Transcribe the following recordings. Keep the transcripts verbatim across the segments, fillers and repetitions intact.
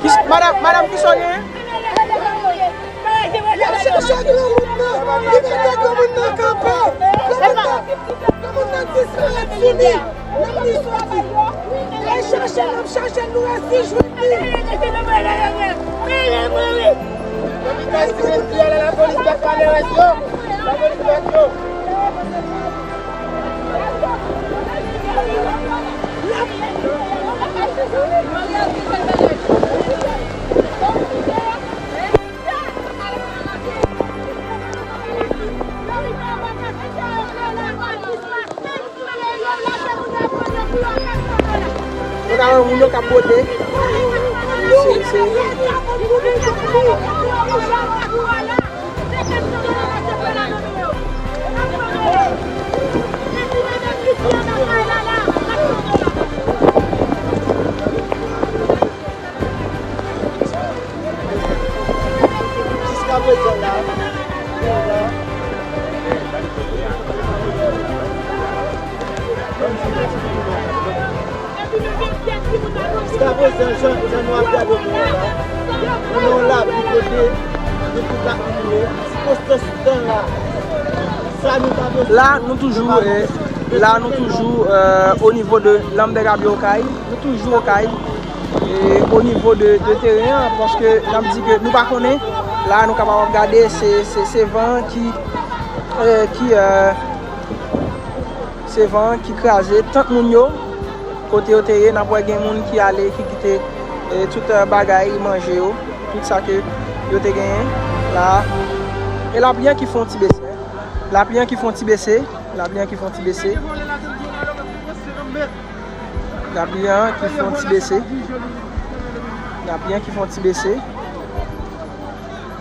Ki s-, madanm, madanm, ki sa w genyen? Y ap chèche granmoun nan. Li mete granmoun nan kanpe. Granmoun nan, granmoun nan disparèt sou li. Menm li soti. Lè chache, n ap chache, nou resi jwenn li. Lapolis bat malere yo. Lapolis bat yo. Nou ka wè moun yo k ap bwode. Se, se. Jiska prezan la, jiska prezan, jan, jan nou ap gade moun yo la, nou nan yon lapli kote nou tout ap kriye, sikonstans tan la, sa nou pa bezwen. La, nou toujou, eh, la, nou toujou, eh, o nivo de Lambergabie Okay. Nou toujou Okay. E o nivo de, de teren an, paske n ap di ke nou pa konnen, la nou kapab ap gade, se, se, se van an ki, eh, ki, eh, se van an ki kraze tant moun yo, kote yo te ye, n ap wè gen moun ki ale, ki kite, eh, tout, eh, bagay, manje yo, tout sa ke yo te genyen la. E lapli an ki fè yon ti bese. Lapli an ki fè yon ti bese. Lapli an ki fè yon ti bese. Lapli an ki fè yon ti bese. Lapli an ki fè yon ti bese.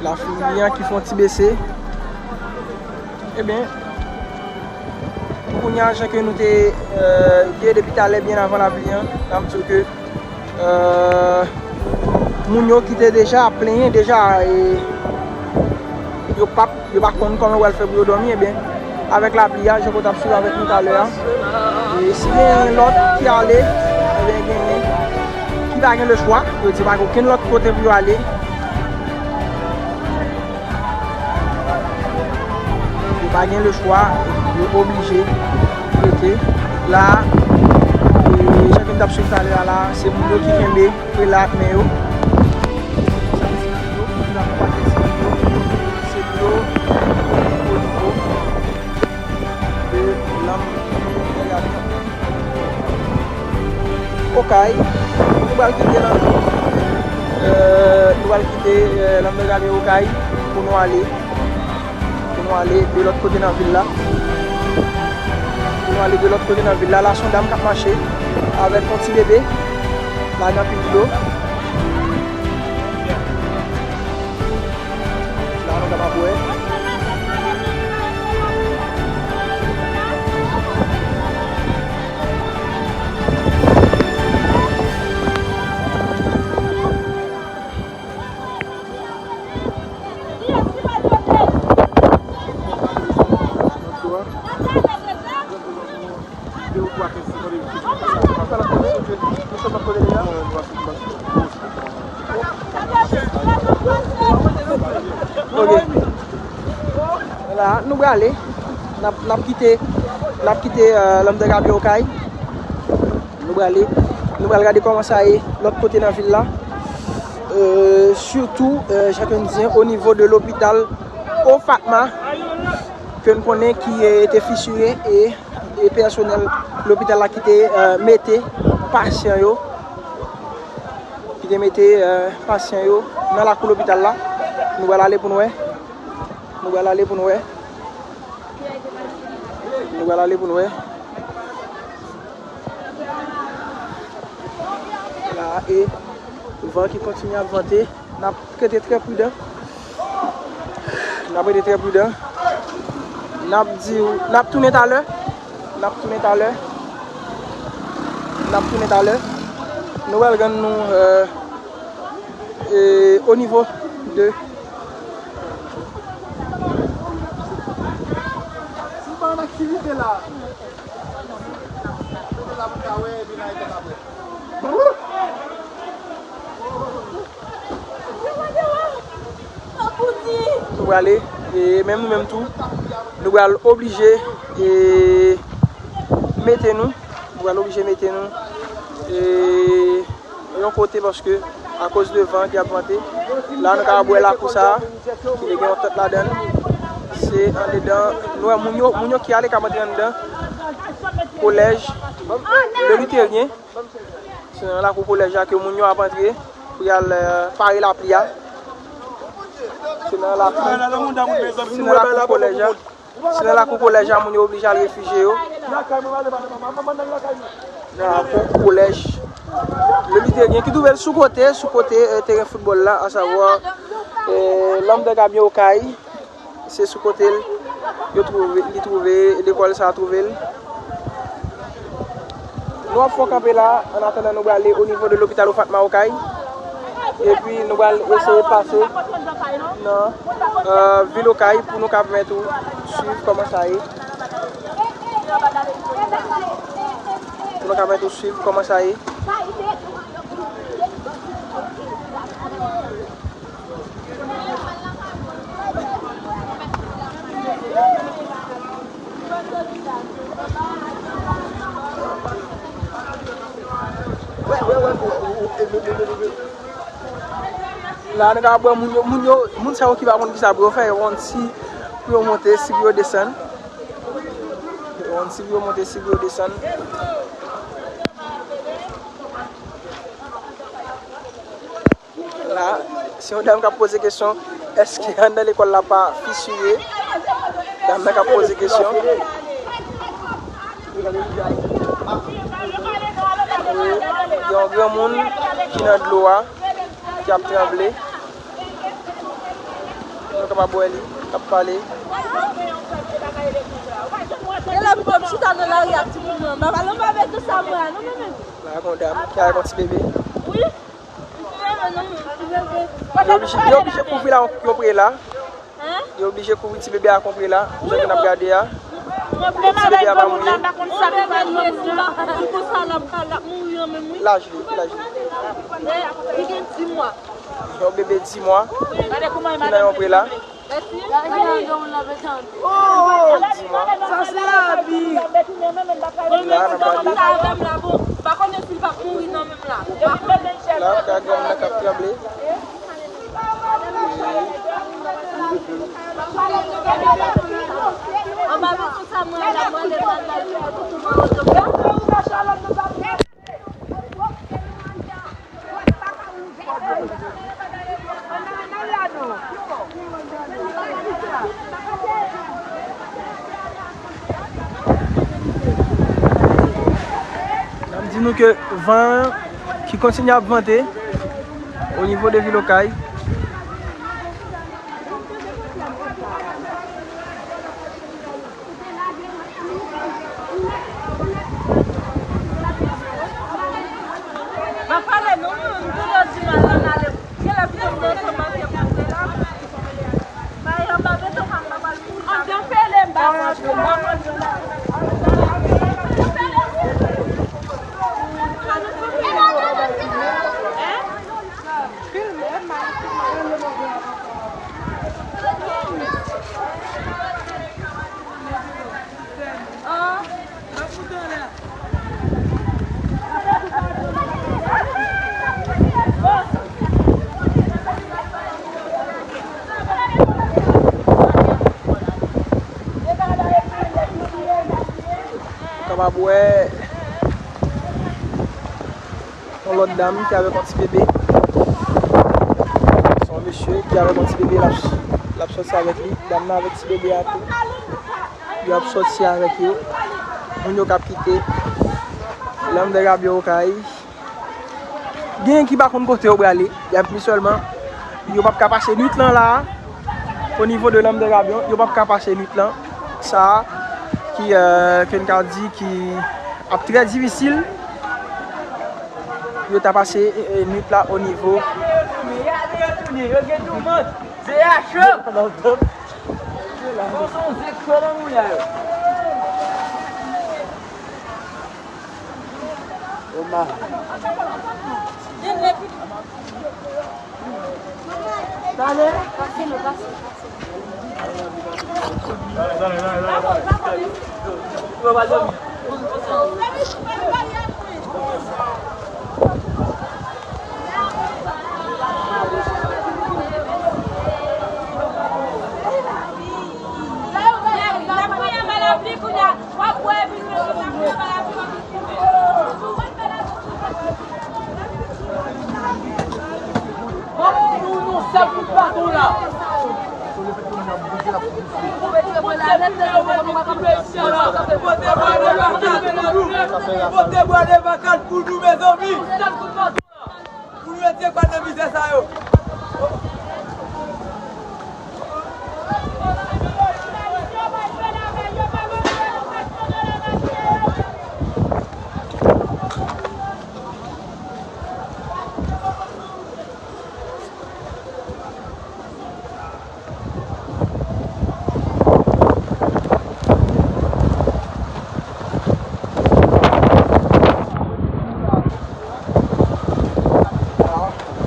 Lapli an ki fè yon ti bese. Ebyen, kounye a, jan ke nou te, eh, ye depi talè, byen avan lapli an, n ap di w ke, eh, moun yo ki te deja ap plenyen deja, e yo p ap Yo pa konn kòman yo pral fè pou yo dòmi, ebyen, avèk lapli a, jan w t ap swiv avèk nou talè a, e si gen lòt ki ale, ebyen, gen, ki pa gen lechwa, yo di pa gen okenn lòt kote pou yo ale. Yo pa gen lechwa, yo oblije rete la. E jan ke n t ap swiv talè a la, se moun yo ki kenbe. Prela ak men yo. Sa se dlo, nou ap pase ti dlo. Se dlo o nivo de lanm. Okay, nou pral kite lanm. Euh, nou pral kite, euh, Lambergabie Okay pou nou ale. Pou nou ale de lòt kote nan vil la. Pou nou ale de lòt kote nan vil la. La, se yon dam k ap mache avèk yon ti bebe. La, gen anpil dlo. La, nou kapab wè. Ok. La, nou prale. N ap, n ap kite, n ap kite, euh, Lambergabie Okay. Nou prale, nou pral gade kòman sa ye lòt kote nan vil la. Euh, sitou, euh, jan ke n di, o nivo de lopital Ofatma, ke n konnen ki, euh, te fisire e, e pèsonèl lopital la ki te, euh, mete pasyan yo, ki te mete, euh, pasyan yo nan lakou lopital la. Nou pral ale pou n wè. Nou pral ale pou n wè. Nou pral ale pou n wè. La, e van ki kontinye ap vante. N ap rete trè pridan. N ap rete trè pridan. N ap di w, n ap tounen talè. N ap tounen talè. N ap tounen talè. Nou pral rann nou, euh, e, o nivo de. Si w pa an aktivite la, mete la pou n ka wè, epi n a rete apre. Ban Ale, e menm nou menm tou, nou pral oblije, e, mete nou, nou pral oblije mete nou, e, yon kote paske akoz de van ki ap vante. La nou ka wè lakou sa a, ki te gen yon tant ladan l. Se andedan, nou wè moun yo, moun yo ki ale k ap antre anndan kolèj Le Luthérien. Se nan lakou kolèj la ke moun yo ap antre pou y al, eh, pare lapli a. Se nan lakou, se nan lakou kolèj la. Se nan lakou kolèj la moun yo oblije al refijye yo. Nan lakou kolèj Le Luthérien ki twouve l sou kote, sou kote, eh, teren foutbòl la, asavwa, eh, L'Homme de Gabion Okay. Se sou kote l yo twouve, li twouve, lekòl sa a twouve l. Nou ap fè yon kanpe la, an atandan nou prale o nivo de lopital Fatma Okay. Epi nou pral eseye pase nan, eh, vil Okay pou nou ka pèmèt ou swiv kòman sa ye. Pou nou ka pèmèt ou swiv kòman sa ye. La, nou ka wè moun yo, moun yo, moun sa yo ki pa konn kisa pou yo fè, yo konn si pou yo monte, si pou yo desann. Yo konn si pou yo monte, si pou yo desann. La, se yon dam k ap poze kesyon, èske anndan lekòl la pa fisire? Dam nan k ap poze kesyon. Gen yon granmoun ki nan dlo a, ki ap tranble. Nou kapab wè li, k ap pale. E lè m pran m chita nan lari ak timoun nan, m pa pale, m pa mete sa mwen, non, men, men. La, gen yon dam ki avèk yon ti bebe. Wi. Yo oblije, yo oblije kouvri l ak yon prela. Yo oblije kouvri ti bebe ak yon prela. Jan ke n ap gade a. Ti bebe a pa mouye. Laj li, ki laj li? Li gen dis mwa. Yon bebe dis mwa ki nan yon prela. Sa se lavi. La, n ap gade. La, ka granmoun nan k ap tranble. N ap di nou ke van an ki kontinye ap vante o nivo de vil Okay. Ou kapab wè yon lòt dam ki avèk yon ti bebe. Se yon mesye ki avèk yon ti bebe, l ap, l ap sòti avèk li. Dam nan avèk ti bebe a tou. Yo ap sòti avèk yo. Moun yo k ap kite L'Homme de Gabion Okay. Genyen ki pa konn kote yo prale. Y ap di sèlman, yo p ap ka pase nwit lan la a. O nivo de L'Homme de Gabion, yo p ap ka pase nwit lan sa a, ki, euh, ke n ka di ki ap trè difisil pou yo ta pase, eh, eh, nwit la o nivo. Dale. Pote bwa de vakan pou nou, mezanmi. Pou nou retire kòd nan mizè sa yo.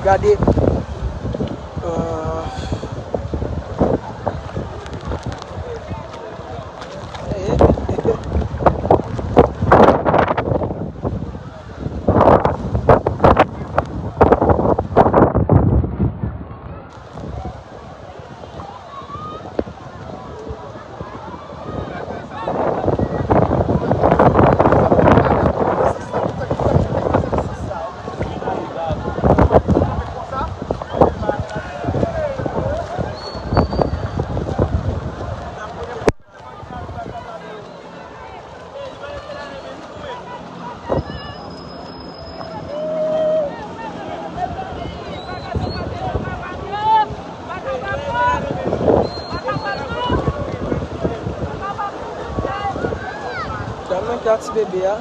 Gade. Euh, Dam nan ki ak ti bebe a.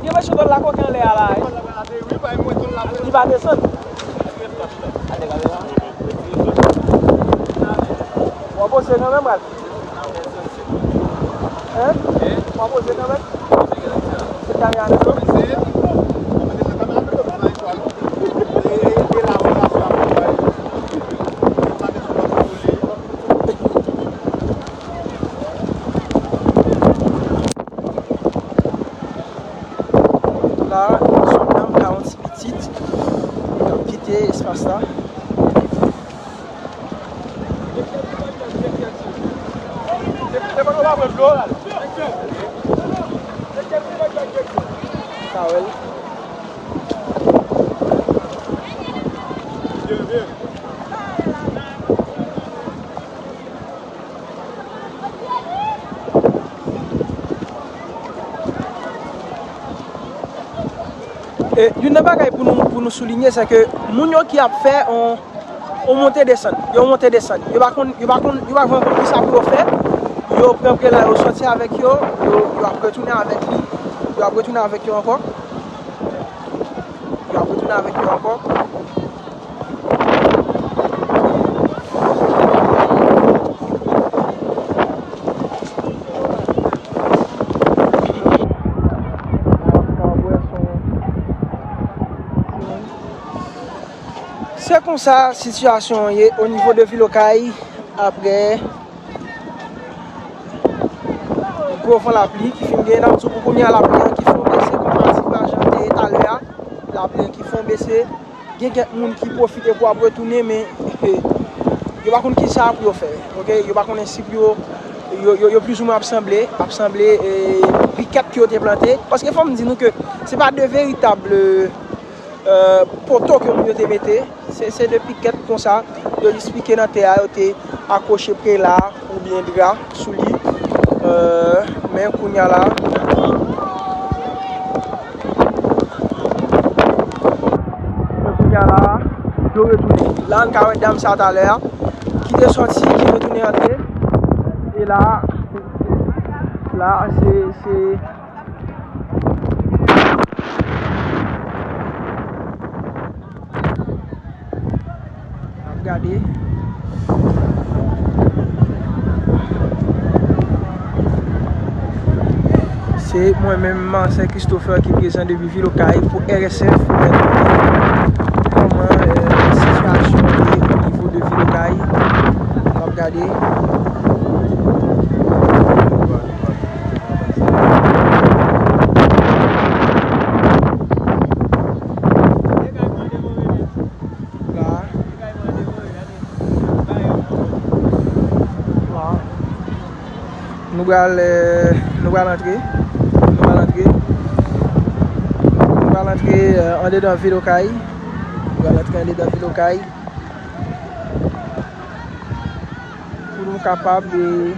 Gen mesye tòl la koke anlè a la, wi. Li pa desann. W ap poze kanmenm, bral. Hein? W ap poze kanmenm? Se kamera nan do. La, se yon dam k ap fè yon ti pitit, l ap kite espas la. Sa wè l. E, youn nan bagay pou nou, pou nou soulinye, se ke moun yo ki ap fè on, on monte desann, yo monte desann, yo pa konn, yo pa konn, yo pa vrèman konn kisa pou yo fè, yo pran prela, yo sòti avèk yo, yo, yo ap retounen avèk li, yo ap retounen avèk yo ankò, yo ap retounen avèk yo ankò. Se konsa sitiyasyon an ye o nivo de vil Okay apre gwo van lapli ki fin genyen. N ap di w pou kounye a lapli an ki fon bese konparativman jan l te ye talè a. Lapli an ki fon bese. Gen kèk moun ki pwofite pou ap retounen, men yo pa konn kisa pou yo fè. Oke, yo pa konnen si pou yo, yo, yo, yo plizoumwen ap sanble, ap sanble, e, brikèt ke yo te plante. Paske fò m di nou ke se pa de veritab, e, euh, poto ke moun yo te mete. Se, se de pikèt konsa, yo jis pike nan tè a, yo te akwoche prela oubyen dra sou li. Euh, men kounye a la, men kounye a la, yo retounen. La, n ka wè dam sa talè a, ki te sòti, ki retounen antre. E la, la, se, se, N ap gade. Se mwen menm, Marcel Christopher, ki prezan depi vil Okay pou R S F. Kòman, euh, sitiyasyon ye o nivo de vil Okay? N ap gade. La. La. Nou pral, euh, nou pral antre. Nou pral antre. Nou pral antre, euh, andedan vil Okay. Nou pral antre andedan vil Okay. Pou nou kapab, euh,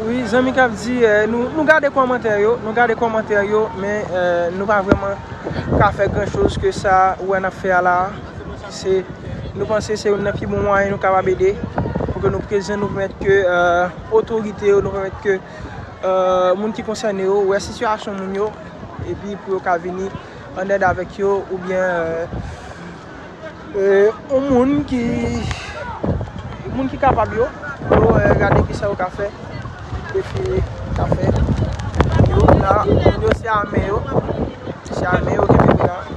Wi, zanmi k ap di, eh, nou, nou gade kòmantè yo, nou gade kòmantè yo, men, eh, nou pa vrèman ka fè gran choz ke sa ou wè n ap fè a la. Se, nou panse se youn nan pi bon mwayen nou kapab ede, pou ke nou prezan, nou pèmèt ke, eh, otorite yo, nou pèmèt ke, eh, moun ki konsène yo wè sitiyasyon moun yo, epi pou yo ka vini an èd avèk yo, oubyen, eh, eh, yon moun ki, moun ki kapab yo, yo, eh, gade kisa yo ka fè, epi ka fè. Yo la, moun yo se ame yo, se ame yo ki vini la.